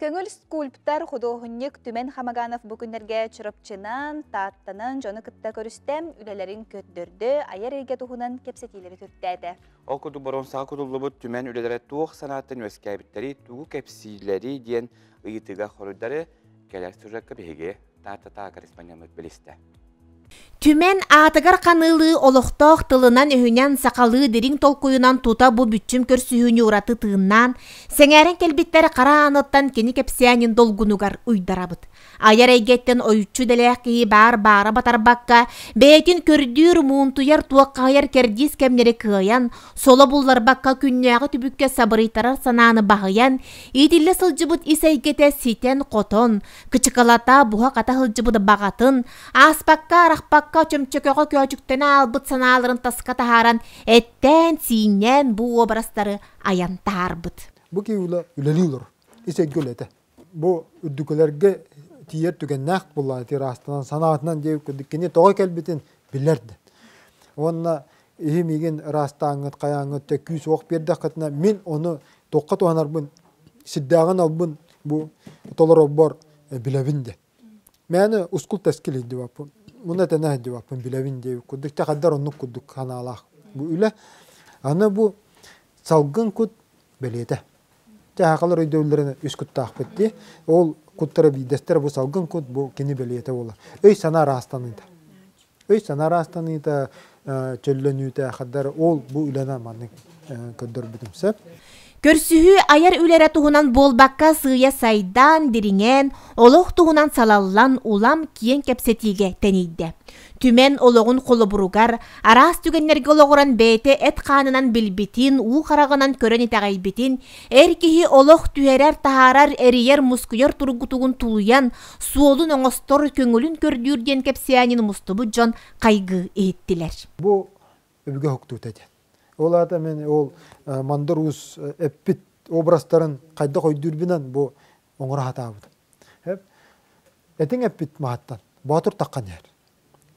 Көҥүл скульптор, худуоһунньук Түмэн Хамаганов бу күннэргэ Чурапчынан, Тааттанан дьону кытта көрүстэ, үлэлэрин көрдөрдө, айар эйгэ туһунан кэпсэтиилэри күртээтэ. Ол курдук боруонсаҕа кутуллубут Түмэн үлэлэрэ туох санааттан үөскээбиттэри, тугу кэпсииллэрий диэн ыйытыыга хоруйдары кэлэр сюжекка биһиги Таатта корреспондеммыт билистэ. Түмэн аатыгар ханыылыы олохтоох тылынан-өһүнэн сахалыы дириҥ толкуйунан тута бу бүччүм көрсүһүүнү ураты тыыннаан, сэҥээрэн кэлбиттэр хара ааныттан кини кэпсээнин долгунугар уйдарабыт. Айар эйгэттэн ойуччу идэлээх киһи баар баара батарбакка, бэйэтин көрдүүр, муунтуйар, туоххаһыйар кэрдиис кэмнэри кыайан, соло булларбакка күннээҕи түбүккэ сабырыйтарар санааны баһыйан, иитиллэ сылдьыбыт ис эйгэтэ ситэн-хотон, кычыкалата буһа-хата сылдьыбыт баҕатын, ааспакка-арахпакка чөмчөкөҕө көөчүктэнэ аалбыт санааларын таска таһааран, эттээн-сииннээн бу уобарастары айан таһаарбыт. Бу киһи үлэлии олорор. Ис эйгэ үлэтэ. Бу үрдүкүлэргэ тиийэр түгэннээх буоллаҕына тираастанан санаатынан диэбит курдук кини тоҕо кэлбитин билэр да. Уонна иһи миигин ыраастааҥҥыт, хайааҥҥыт да күүс уох биэрдэххитинэ мин ону туохха туһанарбын сирдээҕин албын бу толорорбор билэбин де. Мээнэ ускул тэскил илдьибаппын. Муна тэнэ илдьибаппын билэбин диэбит курдук тэхэрдэр оннук курдук санаалаах бу үлэ. Аны бу салгын кут бэлиэтэ. Чаахалар өйдөбүллэрин үс куттаахпыт дии. Ол куттара биирдэстэрэ бу салгын кут, бу кини бэлиэтэ буолар. Өй-санаа ыраастаныыта. Өй-санаа ыраастаныыта, чөллөнүүтэ хаддар ол бу үлэни маннык көрдөрбүтүм сөп. Көрсүһүү айар үлэрэ туһунан буолбакка сыыйа сайдан, дириҥээн, олох туһунан салаллан улам киэҥ кэпсэтиигэ тэнийдэ. Түмэн олоҕун холобуругар, араас түгэннэргэ олоҕуран бэйэтэ эт хаанынан билбитин, уу хараҕынан көрөн итэҕэйбитин, эр киһи олох түһэрэр-таһаарар, эрийэр-мускуйар тургутугун тулуйан, суолун оҥостор, көҥүлүн көрдүүр диэн кэпсээнин мустубут дьон хайгыы иһиттилэр. Бу өбүгэ уһуктуута диэн. Ол аата мин ол Мандар Уус эппит образтарын хайдах өйдүүрбүнэн бу оҥоро сатаабытым. Этиҥ эппит маһыттан боотур таххан иһэр.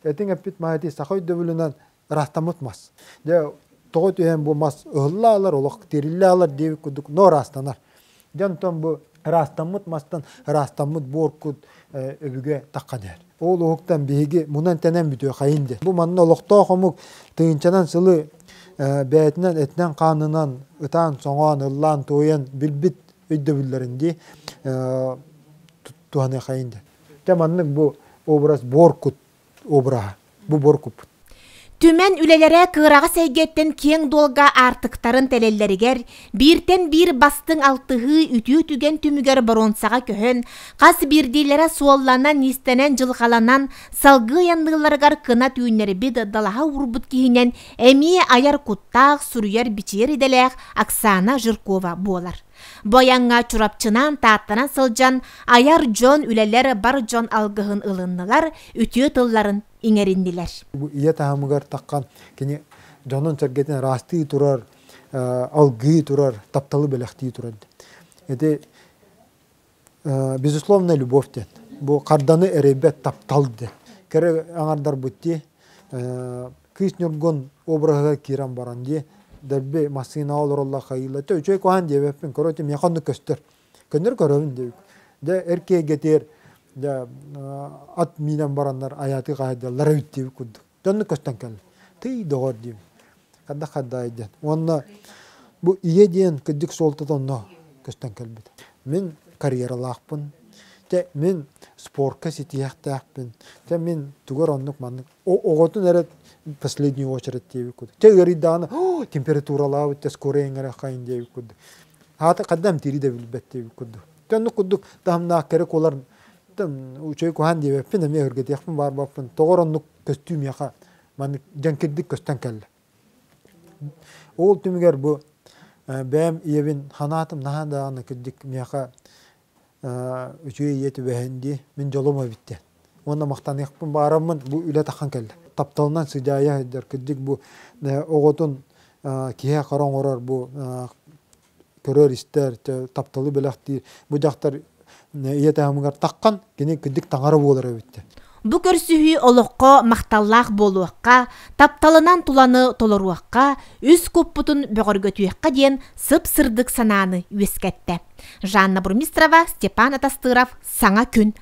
Этиҥ эппит маһа ити саха өйдөбүлүнэн ыраастаммыт мас. Дьэ тоҕо түһэн бу мас ыһылла алар, олох тиэриллэ алар диэбит курдук но ыраастанар. Дьэ онтон бу ыраастаммыт мастан ыраастаммыт буор кут өбүгэ таххан иһэр. Ол уһуктан биһиги мунан-тэнэн бүтүөхайын диэн. Бу манна олохтоох омук тыһыынчанан сылы бэйэтинэн этинэн-хаанынан ытаан-соҥоон, ыллаан-туойан билбит өйдөбүллэрин дии туһаныахайын диэн. Дьэ маннык бу образ буор кут обраһа. Бу буор куппут. Түмэн үлэлэрэ кыараҕас эйгэттэн киэҥ дуолга аартыктарын тэлэллэригэр, бииртэн биир бастыҥ алтыһыы үтүө түгэн түмүгэр боруонсаҕа көһөн, хас биирдиилэрэ суолланан-иистэнэн дьылҕаланан, салгыы айанныылларыгар кынат үүннэрбит далаһа уурбут киһинэн эмиэ айар куттаах, суруйар-бичийэр идэлээх Оксана Жиркова буолар. Бу айаҥҥа Чурапчынан, Тааттанан сылдьан айар дьон, үлэлэр бар дьон алгыһын ылыннылар, үтүө тылларын иҥэриннилэр. Бу ийэ таһымыгар таххан кини дьонун-сэргэтин ыраастыы турар, алгыы турар, тапталы бэлэхтии турар. Ити безусловная любовь диэн. Бу харданы эрэйбэт таптал диэн. Кэрэ аҥардарбыт дии кыыс Ньургун обраһыгар киирэн баран дии дэлби массыынаҕа олороллор хайыылар. Чэ үчүгэй куһаҕан диэбэппин, короче миэхэ оннук көстөр. Көннөр көрөбүн диэбит. Дьэ эр киһигэтигэр дьэ ат миинэн бараннар айаатыы хаайдаллар эбит диэбит курдук. Дьэ оннук көстөн кэллэ. Тый доҕор диим. Хадда хаддаай диэн. Уонна бу ийэ диэн кырдьык суолтата онно көстөн кэлбит. Мин карьералаахпын. Дьэ мин спортка ситиһиэхтээхпин. Дьэ мин тугар оннук маннык оҕотун эрэ последнюю очередь диэбит курдук. Дьэ ыарыйдаҕына температуралаабыт дьэ скорая эҥэрэ хайын диэбит курдук. Аата хадда эмтиири да билбэт диэбит курдук. Дьэ оннук курдук таһымнаах кэрэ куолар үчүгэй куһаан диэбэппин эмиэ өһүргэтиэхпин баарбаппын. Тоҕо оннук көстүү миэхэ маннык дьэҥкирдик көстөн кэллэ. Ол түмүгэр бу бэйэм ийэбин ханаатым наһаа даҕаны кырдьык миэхэ үчүгэй ийэ түбэһэн дии мин дьолум эбит диэн. Уонна махтаныахпын баараммын бу үлэ таххан кэллэ. Тапталынан сыдьаайа сылдьар кырдьык бу оҕотун киһи хара оҥорор бу көрөр-истэр, тапталы бэлэхтиир бу дьахтар ийэ таһымыгар таххан кини кырдьык таҥара буолар эбит диэн. Бу көрсүһүү олоххо махталлаах буолуохха, тапталынан туланы толоруохха, үс куппутун бөҕөргөтүөххэ диэн сып-сырдык санааны үөскэттэ. Жанна Бурмистрова, Степан Атастыров, Саҥа күн.